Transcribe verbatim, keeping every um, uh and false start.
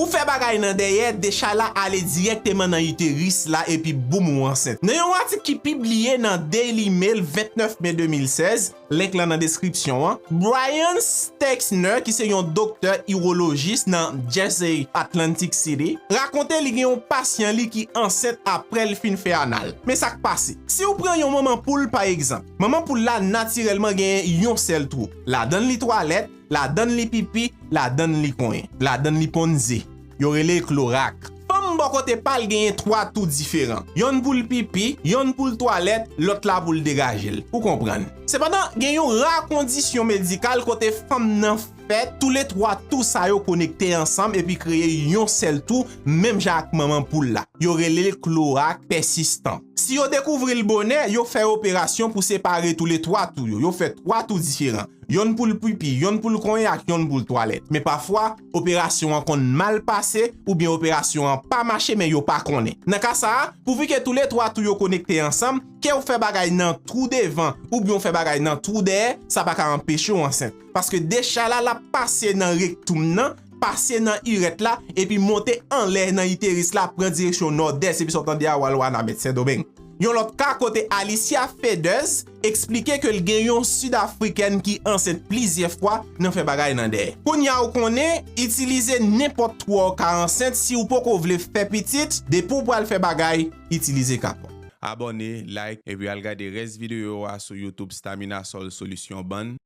Ou fè bagay nan dèyè, dechay la ale dirèkteman nan iteris la epi boum ou ansent. Nan yon atik ki pibliye nan Daily Mail vennèf me de mil sèz, link lan nan deskripsyon an, Brian Stexner, ki se yon doktè iwolojis nan Jersey Atlantic City, rakonte li gen yon pasyan li ki ansent apre l fin fè anal. Men sa k pase. Si w pran yon manman poul pa egzanp, manman poul la natirèlman gen yon sèl twou. Ladann li twalèt, ladann li pipi, ladann li konyen, ladann li ponn ze. Yo rele l klorak. Fanm bò kote pa l genyen twa twou diferan. Yonn pou l pipi, yonn pou l twalèt, lòt la pou l degaje l. Ou konprann. Sepandan, gen yon ra kondisyon medikal kote fanm nan fèt, toulètwa twou sa yo konekte ansanm epi kreye yon sèl twou, menm jan ak manman poul la. Yo rele l klorak pèsistan. Si yo dekouvri l bonè, yo fè operasyon pou separe toulètwa twou yo. Yo fè twa twou diferan. Yonn pou l pipi, yonn pou l konyen ak yonn pou l twalèt. Men pafwa, operasyon an konn mal pase oubyen operasyon an pa mache men yo pa konnen. Nan ka sa a, pouvi ke toulètwa twou yo konekte ansanm, ke w fè bagay nan twou devan oubyen w fè bagay nan twou dèyè, sa pa ka anpeche w ansent. Paske dechay la, l ap pase nan rektoum nan, pase nan irèt la, epi monte anlè nan iteris la, pran direksyon nòdès, epi sa w tande a, w al Wanament, Sendomeng. Yon lòt ka kote Alicia Feders eksplike ke l gen yon Sid Afrikèn ki ansent plizyè fwa nan fè bagay nan dèyè. Kounye a ou konnen, itilize nenpòt twou w ka ansent si w poko vle fè pitit, depi w pral fè bagay, itilize kapon. Abòne, like, epi al gade rès videyo a sou YouTube Stamina Soul Solution Band.